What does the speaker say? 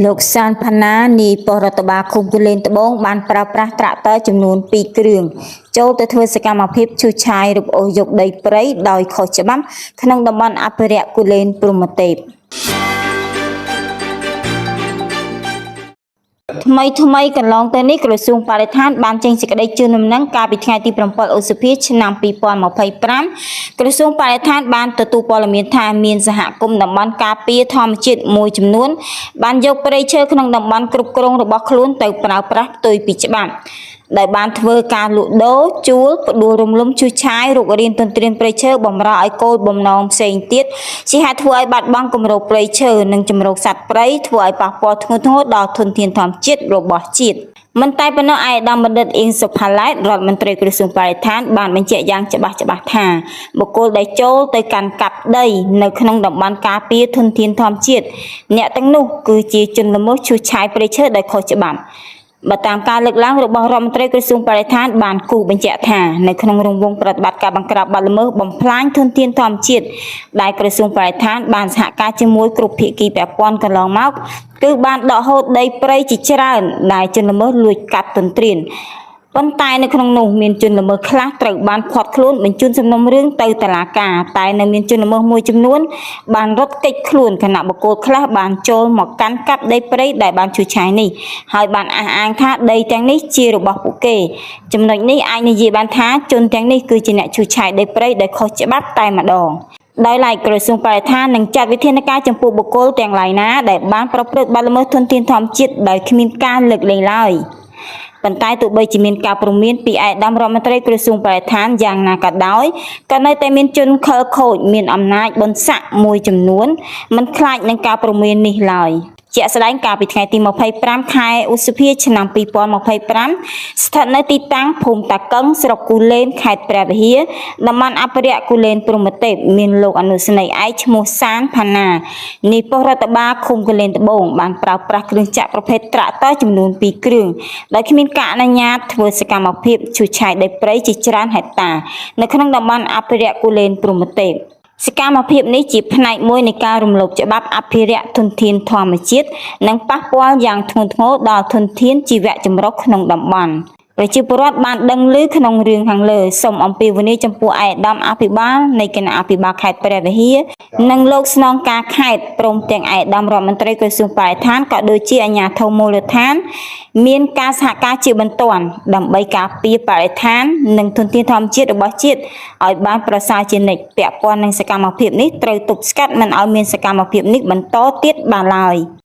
លោកសានផាណានីប៉ុស្តិ៍រដ្ឋបាលឃុំគូលែនត្បូងបានប្រើប្រាស់ត្រាក់ទ័រចំនួន2គ្រឿងចូលទៅធ្វើសកម្មភាពឈូសឆាយរឹបអូសយកដីព្រៃដោយខុសច្បាប់ក្នុងតំបន់អភិរក្សគូលែនព្រហ្មទេព ថ្មីថ្មីកន្លងទៅនេះក្រសួងបរិស្ថានបានចេញសេចក្តីជូនដំណឹងកាលពីថ្ងៃទី7ឧសភាឆ្នាំ2025ក្រសួងបរិស្ថានបានទទួលព័ត៌មានថាមានសហគមន៍តំបន់ការពារធម្មជាតិមួយចំនួនបានយកព្រៃឈើក្នុងតំបន់គ្រប់គ្រងរបស់ខ្លួនទៅប្រើប្រាស់ផ្ទុយពីច្បាប់ ដែលបានធ្វើការលក់ដូរជួលផ្ដួលរំលំឈូសឆាយរុករានទន្ទ្រានព្រៃឈើបំរើឲ្យគោលបំណងផ្សេងទៀតជាហេតុធ្វើឲ្យបាត់បង់គម្របព្រៃឈើនិងជម្រកសត្វព្រៃធ្វើឲ្យប៉ះពាល់ធ្ងន់ធ្ងរដល់ធនធានធម្មជាតិរបស់ជាតិមិនតែប៉ុណ្ណោះឯកឧត្តមបណ្ឌិតអៀងសុផាឡែតរដ្ឋមន្ត្រីក្រសួងបរិស្ថានបានបញ្ជាក់យ៉ាងច្បាស់ច្បាស់ថាបុគ្គលដែលចូលទៅកាន់កាប់ដីនៅក្នុងតំបន់ការពារធនធានធម្មជាតិអ្នកទាំងនោះគឺជាជនល្មើសឈូសឆាយព្រៃឈើដោយខុសច្បាប់ បើតាមការលើកឡើងរបស់រដ្ឋមន្ត្រីក្រសួងបរិស្ថានបានគូសបញ្ជាក់ថានៅក្នុងរង្វង់ប្រតិបត្តិការបង្ក្រាបបទល្មើសបំផ្លាញធនធានធម្មជាតិដែលក្រសួងបរិស្ថានបានសហការជាមួយគ្រប់ភាគីពាក់ព័ន្ធកន្លងមកគឺបានដកហូតដីព្រៃជាច្រើនដែលជនល្មើសលួចកាប់ទន្ទ្រានប៉ុន្តែនៅក្នុងនោះមានជនល្មើសខ្លះត្រូវបានឃាត់ខ្លួនបញ្ជូនសំណុំរឿងទៅតុលាការតែនៅមានជនល្មើសមួយចំនួនបានរត់គេចខ្លួនខណៈបុគ្គលខ្លះបានចូលមកកាន់កាប់ដីព្រៃដែលបានឈូសឆាយនេះហើយបានអះអាងថាដីទាំងនេះជារបស់ពួកគេចំណុចនេះអាចនិយាយបានថាជនទាំងនេះគឺជាអ្នកឈូសឆាយដីព្រៃដោយខុសច្បាប់តែម្ដងដោយឡែកក្រសួងបរិស្ថាននឹងចាត់វិធានការចំពោះបុគ្គលទាំងឡាយណាដែលបានប្រព្រឹត្តបទល្មើសធនធានធម្មជាតិដោយគ្មានការលើកលែងឡើយ ប៉ុន្តែទោះបីជាមានការព្រមានពីឯកឧត្តមរដ្ឋមន្ត្រីក្រសួងបរិស្ថានយ៉ាងណាក៏ដោយក៏នៅតែមានជនខិលខូចមានអំណាចបុណ្យស័ក្តិមួយចំនួនមិនខ្លាចនឹងការព្រមាននេះឡើយជាក់ស្ដែងកាលពីថ្ងៃទី25ខែឧសភាឆ្នាំ2025ស្ថិតនៅទីតាំងភូមិតាកឹងស្រុកគូលែនខេត្តព្រះវិហារតំបន់អភិរក្សគូលែនព្រហ្មទេពមានលោកអនុសេនីយ៍ឯកឈ្មោះសានផាណានីប៉ុស្តិ៍រដ្ឋបាលឃុំគូលែនត្បូងបានប្រើប្រាស់គ្រឿងចក្រប្រភេទត្រាក់ទ័រចំនួន2គ្រឿងដោយគ្មានការអនុញ្ញាតធ្វើសកម្មភាពឈូសឆាយដីព្រៃជាច្រើនហិកតានៅក្នុងតំបន់អភិរក្សគូលែនព្រហ្មទេពសកម្មភាពនេះជាផ្នែកមួយនៃការរំលោភច្បាប់អភិរក្សធនធានធម្មជាតិនិងប៉ះពាល់យ៉ាងធ្ងន់ធ្ងរដល់ធនធានជីវៈចម្រុះក្នុងតំបន់ប្រជាពលរដ្ឋបានដឹងឮក្នុងរឿងខាងលើសូមអំពាវនាវចំពោះឯកឧត្តមអភិបាលនៃគណៈអភិបាលខេត្តព្រះវិហារនិងលោកស្នងការខេត្តព្រមទាំងឯកឧត្តមរដ្ឋមន្ត្រីក្រសួងបរិស្ថានក៏ដូចជាអាជ្ញាធរមូលដ្ឋាន មានការសហការជាបន្ទាន់ដើម្បីការពារបរិស្ថាននិងធនធានធម្មជាតិរបស់ជាតិឲ្យបានប្រសើរជានិច្ចពាក់ព័ន្ធនឹងសកម្មភាពនេះត្រូវទប់ស្កាត់មិនឲ្យមានសកម្មភាពនេះបន្តទៀតបានឡើយ។